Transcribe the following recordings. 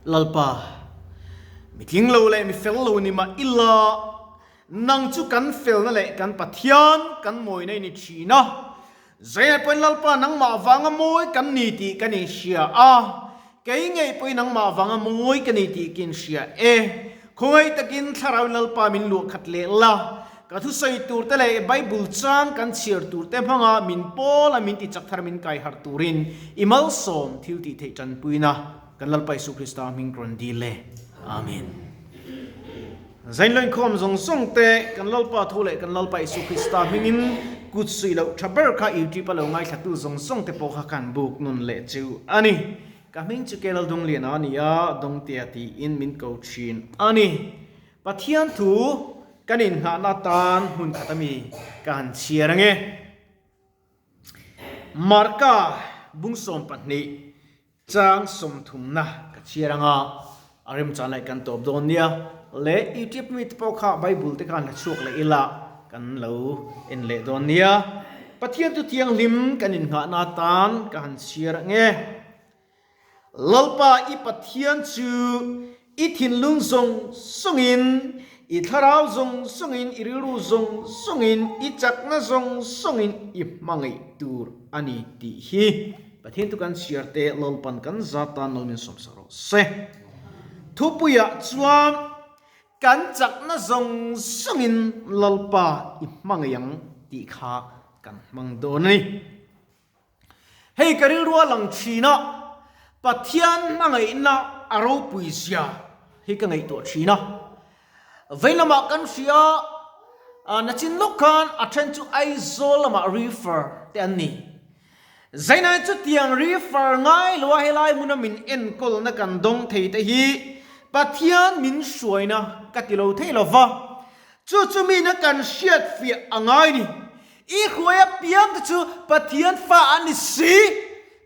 Lalpa, mi tling lo leh mi fel lo ni mah ila, nang chu kan felna leh kan Pathian kan mawina i ni thin a. Zainah pawhin Lalpa nangmah vanga mawi kan ni tih kan inhria a, kei ngei pawhin nangmah vanga mawi ka ni tih ka inhria e. Khawngaih takin Thlarauin Lalpa min luah khat leh la, ka thusawi tur te leh Bible chang kan chhiar tur te hmanga min pawl a min ti chak thar min kai harh turin i malsawm thil tih theih tanpuina kan Lalpa Isu Krista hming rawn dil e. Amen. Zainlo inkhawm zawng zawng te kan Lalpa thu leh kan Lalpa Isu Krista hmingin kut suih loh tha ber kha YouTube a lo ngaithlatu zawng zawng te pawh kha kan buk nun leh chu a ni. Ka hming chu Kelal Dungliana a ni a, Dawngtea tiin min ko thin a ni. Pathian thu kan inngahna atan hmun khat ami ka han chhiar ange. Marka bung 12 chang 30na ka chhiar anga a remchan lai kan tawp dawn nia. Le YouTube mi te pawh kha Bible te khan hla chhuak leh ila kan lo en leh dawn nia. Pathian chu thianghlim kan inngahna atan ka han chhiar ange. Lalpa i Pathian chu i thinlung zawng zawngin, i thlarau zawng zawngin, i rilru zawng zawngin, i chakna zawng zawngin i hmangaih tur a ni tih hi Pathian chu kan chhiar te Lalpan kan za tan lo min sawmsak rawh se. Thupuiah chuan kan chakna zawng zawngin Lalpa i hmangaih ang tih kha kan hmang dawn a ni. Hei ka rilru a lang thin a, Pathian hmangaihna a ropui zia hi ka ngaihtuah thin a. Vei lamah kan hria a, nachin lawk khan a then chu Aizawl lamah refer te an ni. Zainai chutiang refer ngai lo a helai hmuna min enkawlna kan dawng thei te hi Pathian min hruaina ka ti lo thei lo va. Chu chu mina kan hriatfiah a ngai ni. I hruai apiang te chu Pathian fa an ni si.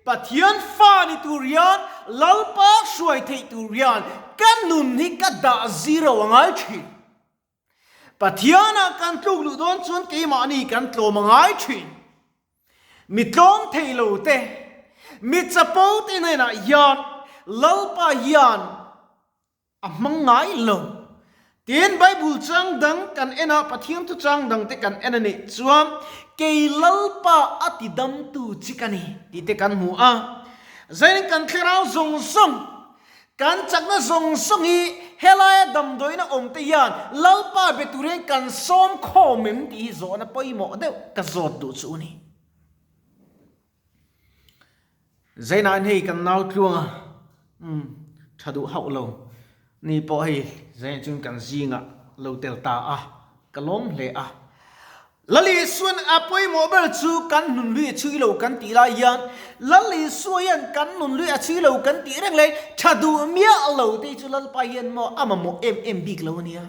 Pathian fa ni tur hian Lalpa hruai theih tur hian ka nun hi ka dah zero a ngai thin. Pathianah kan tluk luh dawn chuan keimahni kan tlawm a ngai thin. Mi tlawm thei lo te, mi chapo te hnenah hian Lalpa hian A hmang ngai lo. Tin, Bible chang dang kan en a, Pathian thu chang dang te kan en a nih chuan, Kei Lalpa a ti damtu chi ka ni, tih te kan hmu a. Zain kan thlarau zawng zawng, kan chakna zawng zawng hi helaia damdawiina awm te hian Lalpa be tur hian kan sawm khawm em tih hi zawhna pawimawh deuh ka zawt duh chu a ni. Zainain hei kan nau tluang a, umm tha duh hauh lo ni pawh hei Zaina chuan kan zingah lo tel ta a, ka lawm hle a. Lal Isuan a pawimawh ber chu kan nun lui a chhui lo kan tih lai hian Lal Isua hian kan nun lui a chhui lo kan tih reng leh tha duh miah lo te hi chu Lalpa hian maw a mamawh em em bik lo a nia.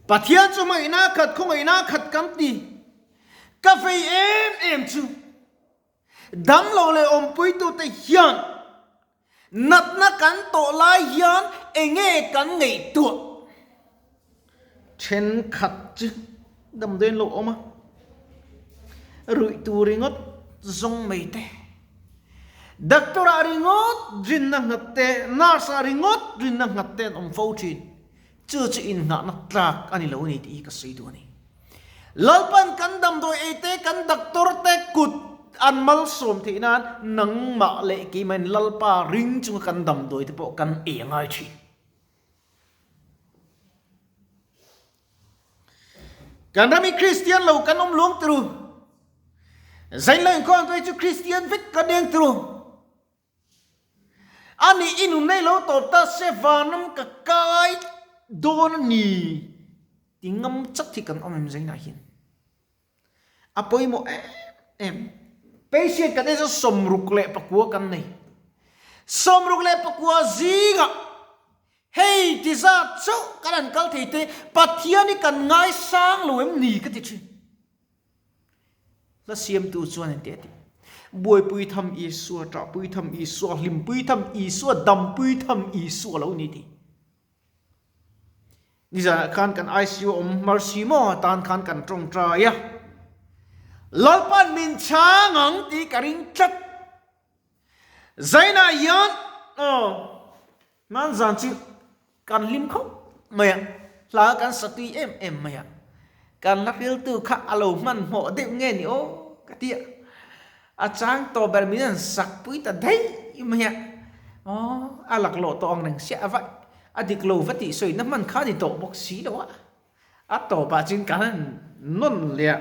Pathian chu hmangaihna khat khawngaihna khat kan ti. Ka vei em em chu damlo leh awmpuitute hian natna kan tawh lai hian enge kan ngaihtuah? Thenkhat chu damdawiin lo awm a, ruih tur ringawt zawng mai te, doctor ah ringawt rinna nghat te, nurse ah ringawt rinna nghat te an awm fo thin. Chu chu inngahna tlak a ni lo a ni tih hi ka sawi duh a ni. Lalpan kan damdawi ei te, kan doctor te kut an malsawm theih nan nangmah leh keimahin Lalpa ring chunga kan damdawi te pawh kan ei a ngai thin. Kan ram hi Kristian lo kan awm luang turu. Zain lo inkhawm te chu Kristian vek kan eng turu. A nih i nun nei lo tawp ta se vanram ka kai dawn a ni ti ngam chat hi kan awm em zainah hian a pawimawh em em. Patient kan en 64 kan nei. 64 zingah hei ti zat chauh kan han kal thei te Pathian hi kan ngaisang lo em ni ka ti thin. Hla siamtu chuan engti a ti? Buaipui tham Isua, ṭahpui tham Isua, hlimpui tham Isua, dampui tham Isua lo ni ti. Nizanah khan kan ICU awm Mercy maw tan khan kan ṭawngṭai a. Lalpan min chhang ang tih ka ring tlat. Zainah hian aw. Hman zan chu kan hlim khawp mai a, hla kan sa tui em em mai a, kan hla hriltu kha a lo hmanhmawh deuh nge ni aw ka ti a, a chang tawh ber min an sak pui ta daih mai a, aw a laklawh tawh ang reng sia a va a dik lo va tih sawi na hman kha a ni tawh bawk si lo a, a tawpah chuan kan han nawn leh a,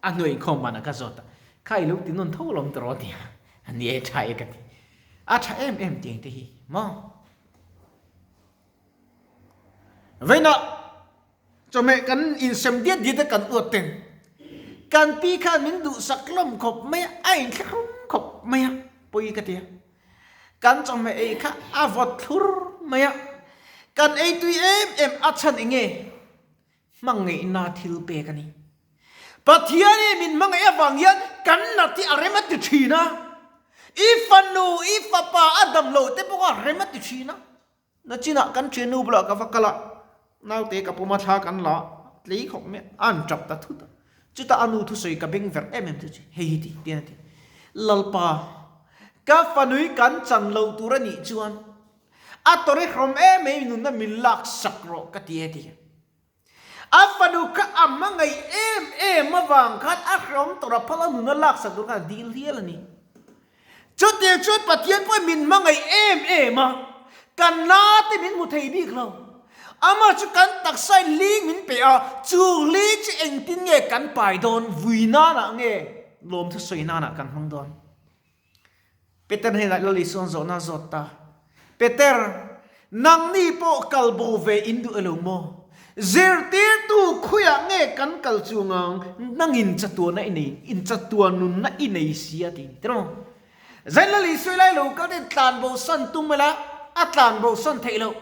a hnuai inkhawm banah ka zawt a, kha i lo ti nawn tho lawm tawh rawh a ti a, ni e tha e ka ti. A tha em em tiang te hi maw? Vawiinah chawhmeh kan insem diat diat a kan uat ten kan pi khan min duhsak hlawm khawp mai a, a inthlahrung khawp mai a, pawi ka ti a. Kan chawhmeh ei kha a vawt thlur mai a, kan ei tui em em a chhan enge? Hmangaihna thil pek a ni. Pathian i min hmangaih avang hian kan nat hi a rem a ti thin a. I fanu, i fapa a dam loh te pawh a rem a ti thin a. Nachinah kan thiannu bulah ka va kal a, naute ka puma thla kan la tlei khawp mai a, a han tap ta thut a. Chutah a nu thusawi ka beng verh em em chu chi, hei hi ti, tian a ti. Lalpa, ka fanui kan chan loh tur a nih chuan A tawri hrawm em em nunna min lak sak rawh ka ti e ti. A fanu kha a hmangaih em em avang khan a hrawm tawrh a phal a nunna lak sak tur khan a dil hial a ni. Chutiang chuan Pathian pawhin min hmangaih em em a, kan na te min hmu thei bik lo. Amah chu kan taksain hling min pe a, chu hling chu engtin nge kan pai dawn, vui nanah nge lawmthu sawi nanah kan hmang dawn. Peter hnenah Lal Isuan zawhna a zawt ta. Peter, nangni pawh kal bo ve in duh elo maw? Zirtirtu khuiah nge kan kal chu ngang nangin chatuana i nei, in chatuan nunna i nei si a ti tiraw? Zain Lal Isua lai lo kal ten tlan bo san tum ila a tlan bo san theih loh.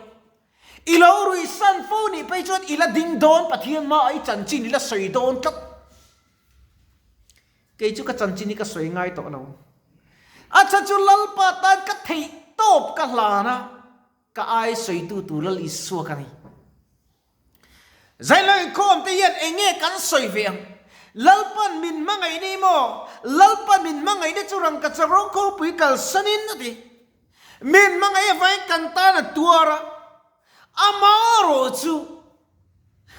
I lo rui san fo nih phei chuan i la ding dawn Pathian hmaah i chanchin i la sawi dawn tlat. Kei chu ka chanchin hi ka sawi ngai tawh lo. A chhan chu Lalpa tan ka theih tawp ka hlan a, ka ai sawitu tur Lal Isua ka ni. Zailo inkhawm te hian eng nge kan sawi ve ang? Lalpan min hmangaih ni maw? Lalpan min hmangaihna chu rangkachak rawng khawpui kalsanin a ti. Min hmangaih avangin kan tan a tuar a, amaherawh chu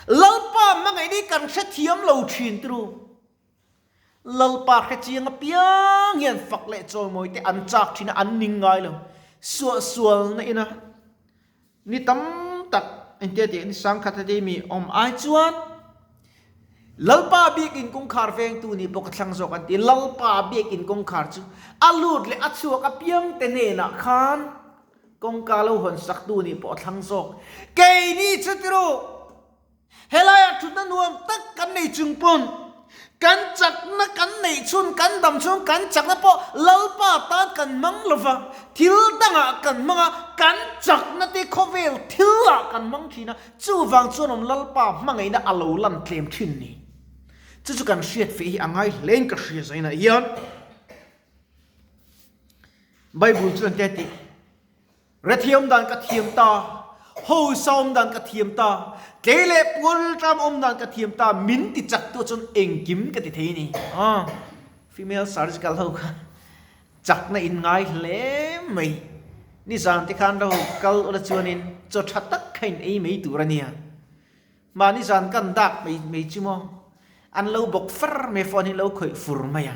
Lalpa hmangaihna hi kan hrethiam lo thin turu. Lalpa hrechiang apiang hian fak leh chawimawi te an chak thin a, an ning ngai lo. Suahsualna ina ni tam tak engtia tih ni sangkhat heti mi awm ai chuan Lalpa biakin kawngkhar vengtu nih pawh ka thlang zawk an ti. Lalpa biakin kawngkhar chu a lut leh a chhuak apiang te hnenah khan kawngka lo hawn saktu nih pawh a thlang zawk. Keini chu tiru! Helaiah thutna nuam tak kan nei chung pawn kan chakna kan neih chhun, kan dam chhun, kan chakna pawh Lalpa tan kan hmang lo va, thil dangah kan hmang a, kan chakna te khawvel thilah kan hmang thin a, chuvang chuan awm Lalpa hmangaihna a lo lan tlem thin ni. Chu chu kan hriat feh hi a ngai hlein ka hria zainah hian Bible chuan te a ti. Rethiam dan ka thiam ta, hosa awm dan ka thiam ta, tlei leh pual rilṭam awm dan ka thiam ta, min ti chak tu chuan engkim ka ti thei a ni. Aw, female surgical ho kha chakna in ngai hle mai. Nizan te khan ro kal ula chuanin chaw tha tak kha in ei mai tur a nia. Mahni zan kan dak mai mai chu maw? An lo bawk far mai phone hi lo khawih fur mai a.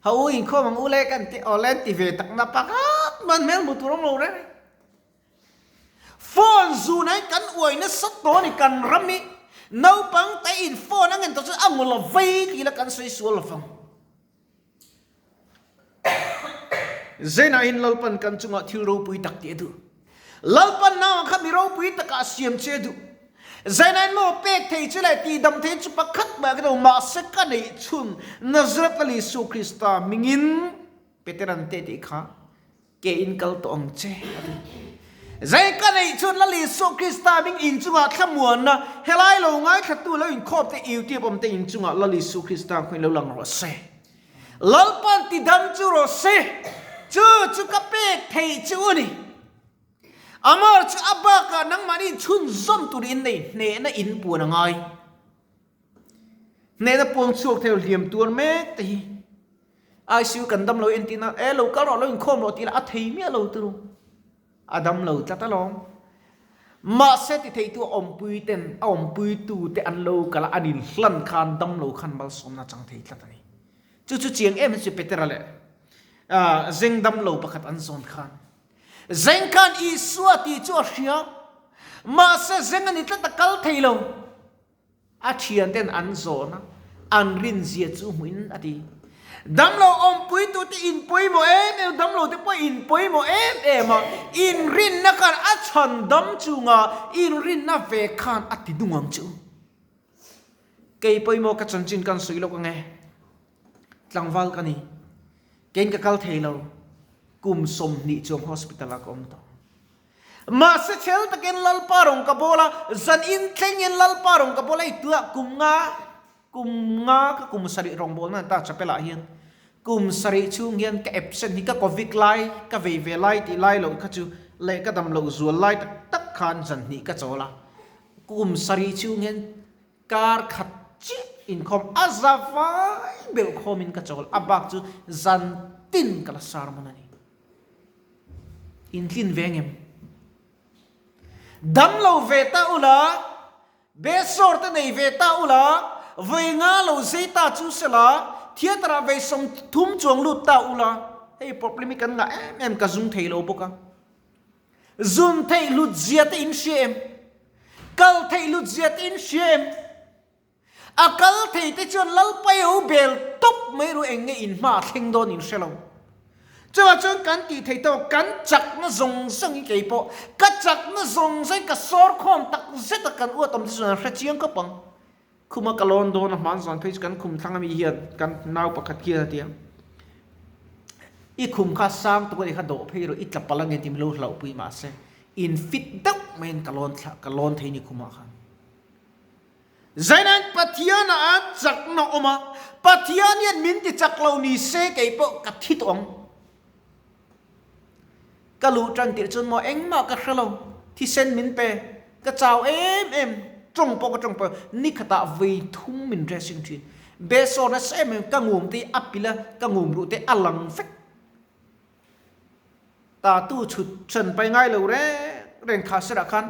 Ha u inkhawm ang u le kan ti aw le an ti ve tak na pakhat man hmel hmu tur awm lo reng reng. Phone zun ah hian kan uai nasa tawh a ni kan ram hi naupang te in phone a ngen tawh chuan a ngaw la vei tih ila kan sawi sual lo vang. Zenah in Lalpan kan chungah thil ropui tak tih a duh. Lalpan naupang kha mi ropui takah a siam che a duh. Zenah in maw pek thei che leh tihdam thei chu pakhat mah ka lo, mahse ka neih chhun Nazareth Lal Isu Krista hmingin Peteran te tih kha Ke in kal tawh ang che, a ti. Zai ka neih chuan Lal Isua Krista hming inchungah thlamuanna, helai lo ngaithlatu lo inkhawp te YouTube awm te inchungah Lal Isua Krista khaw in lo lang rawh se. Lalpan tidam chu rawh se, chu chu ka pek theih chu a ni. Amar chu a bakah nangmahni inchhunzawm tur in nei hnehna in puan a ngai. Hnehna puang chhuak thei hliam tuar mek te hi ICU kan dam lo entir na e lo kal rawh lo inkhawm rawh tih lah a thei miah lo turu. A dam lo tlat alawm. Mahse ti theitu a awmpui ten a awmpuitu te an lo kal a, an inhlan khan dam lo khan malsawmna a chang thei tlat a ni. Chu chu chiang em chu Petera leh zeng dam lo pakhat an zawn khan. Zeng khan Isua tih chu a hria, mahse zeng a ni tlat a kal thei lo. A thianten an zawn a, an rinzia chu hmuin a ti. Damlo awmpuitute in pawimawh em em, damlote pawh in pawimawh em em a, inrinna khan a chhan dam chunga inrinna ve khan a ti dung ang chu. Kei pawimawh ka chanchin kan sawi lawk ange, tlangval ka ni, keiin ka kal thei lo, kum 20 chuang hospital ah ka awm tawh. Mahse chhel takin Lalpa rawng ka bawl a, zan in thlengin Lalpa rawng ka bawl a, i tuah kum nga, kum nga ka kum sarih rawng bawlna ta chapel ah hian kum sarih chhung hian ka absent hi ka covid lai, ka vei ve lai tih lai loh kha chu leh ka dam loh zual lai tak tak khan zan hnih ka chawl a, kum sarih chhung hian kar khat chiah inkhawm a za vai belh khawmin ka chawl, a bak chu zan tin ka la sermon a ni. Intlin ve ngem. Dam lo ve ta ula, besawr te nei ve ta ula, vawi nga lo zei ta chu sela, theatre ah vei 30 chuang lut ta ula, hei problem hi kan ngah em em ka zung thei lo bawk a. Zun theih hlut zia te in hria em? Kal theih hlut zia te in hria em? A kal thei te chuan Lalpaio bel tawp mai ru eng nge in hma a thleng dawn in hre lo. Chuvah chuan kan tih thei tawk kan chakna zawng zawng hi kei pawh ka chakna zawng zawng hi ka sawr khawm tak zet a kan uat awm te chuan an hre chiang khawp ang. Khuma ka lawn dawn a hman zan phei chu kan khum thlang ami hian kan nau pakhat khian a ti a, I khum kha sang tuk a nih kha dawh phei rawh i tla palh ange tih min lo hlauhpui mahse in fit deuh maiin ka lawn thla ka lawn thei ni khumah khan. Zainain Pathian ah a chakna awm a, Pathian hian min ti chak lo ni se kei pawh ka thi tawh ang. Ka luh tan tirh chuan maw engmah ka hre lo, thisen min pe, ka chau em em, tawng pawh ka tawng pawh nikhatah vei thum min dressing thin. Besaw nasa em em ka ngum te hi a pilh a, ka ngum ruh te a lang vek. Tatu chhut chhan pai ngai lo reng reng kha serah khan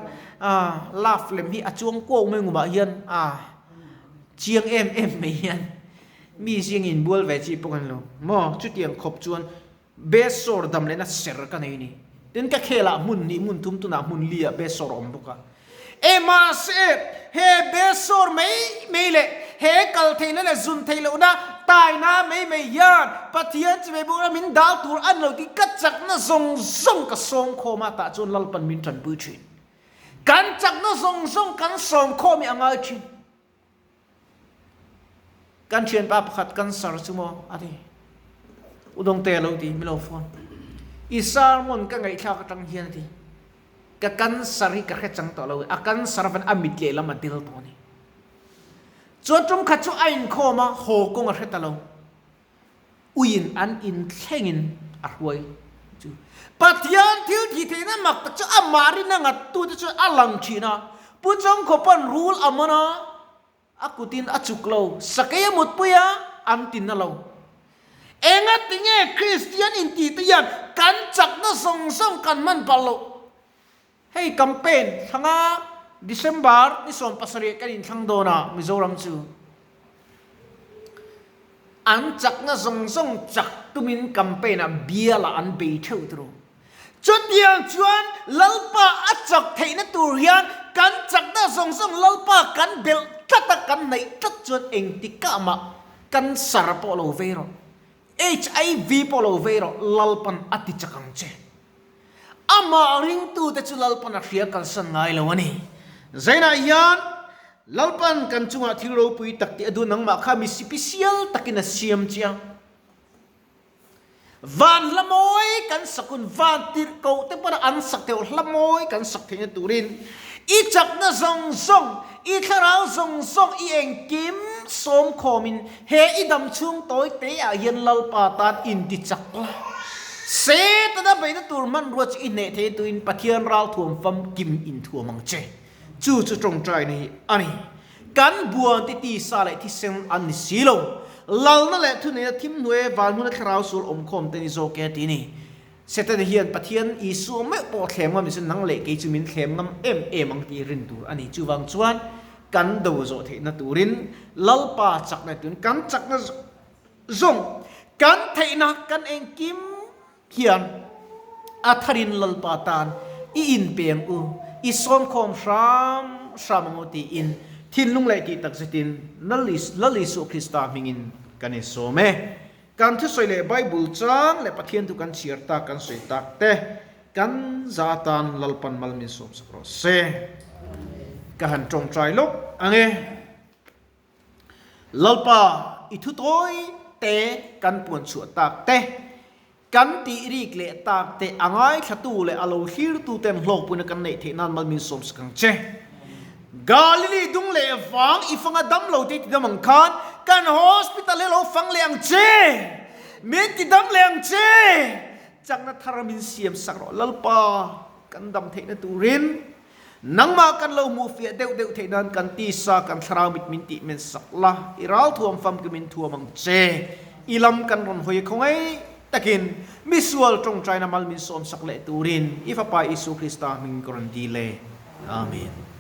love lem hi a chuang kuau mai ngumah hian a chiang em em mai hian mi zing in bual ve chi pawh kan lo maw chutiang khawp chuan besawr dam lehna ser ka nei ni tin ka khelah hmun hnih hmun thum tunah hmun li ah besawr a awm bawk a. E mahse, he besawr mai mai leh he kal theihna leh zun theih lohna taina mai mai hian Pathian chimei bawkna min dal tur a ni lo tih ka chakna zawng zawng ka sawm khawm a, tah chuan Lalpan min tanpui thin. Kan chakna zawng zawng kan sawm khawm hi a ngai thin. Kan thianpa pakhat cancer chu maw a ti. U Dawngte a lo ti, mi lo phone. I sermon ka ngaihthlak atang hian a ti. Ka cancer hi ka hre chang tawh lo, a cancer van a mit lehlam a del tawh a ni. Chuan tum khat chu a inkhawm a, haw kawng a hre ta lo. Uiin an in thlengin a hruai chu. Pathian thil thih theihna mak tak chu amah rin a ngattute chuan a lang thin a. Pu Chawngkhawpa'n rul a man a, a kutin a chuk lo, sakei a mutpui a, an ti na lo. Enga tinge Kristian intihte hian kan chakna zawng zawng kan hman palh loh? Hei campaign thlanga December ni 17 kan inthlang dawn a, Mizoram chu an chakna zawng zawng chak tumin campaign ah bial ah an bei theuh turu. Chutiang chuan Lalpa a chak theihna tur hian kan chakna zawng zawng Lalpa kan belh tlat a, kan hnaih tlat chuan engtikah mah cancer pawh lo vei rawh, HIV pawh lo vei rawh, Lalpan a ti chak ang che. Amah ringtute chu Lalpan a hria kalsan ngai lo a ni. Zainah hian Lalpan kan chungah thil ropui tak tih a duh nangmah kha mi sipisial takin a siam che a. Van hla mawi kan sak hun, van tirhkoh te pawh an sak theih hla mawi kan sak theihna turin i chakna zawng zawng, i thlarau zawng zawng, i engkim sawm khawmin He i dam chhung tawi te ah hian Lalpa tan intichak la. Setana beihna tur hmanrua chu i hneh thei tuin Pathian ralthuam famkim inthuam ang che. Chu chu tawngtaina hi a ni. Kan buan te tisa leh thisen an ni si lo. Lalna leh thuneihna thim hnuai van hmuna thlarau sual awmkhawm te ni zawk e ti ni. Setana hian Pathian Isua meuh pawh thlem ngam in nang leh kei chu min thlem ngam em em ang tih rin tur a ni. Chuvang chuan kan do zawh theihna turin Lalpa chakna tun kan chakna zawng kan theihna kan engkim hian a tharin Lalpa tan i inpeng u, i sawmkhawm hram hram ang u tiin thinlung leh tih takzetin Lal Isua Krista hmingin kan insawm e. Kan thusawi leh Bible chang leh Pathian thu kan chhiar tak kan sawi tak te kan za atan Lalpan mal min sawm sak rawh se. Ka han tawngtai lawk ang e. Lalpa i thu tawi te kan puan chhuah tak te, kan tih rik leh tak te a ngaithlatu leh a lo thlirtu ten hlawkpuina kan neih theih nan mal min sawm sak ang che. Galili dung leh vang i fanga dam lo te i ti dam ang khan kan hospital hi lo fang leh ang che! Min ti dam leh ang che! Chakna thar min siam sak rawh Lalpa, kan dam theihna turin nangmah kan lo hmuh fiah deuh deuh theih nan kan tisa kan thlarau mit min tih men sak la, i ralthuam famkim in thuam ang che. I lam kan rawn hawi khawngaih takin misual tawngtaina mal min sawm sak leh turin i Fapa Isu Krista hming ka rawn dil e. Amen.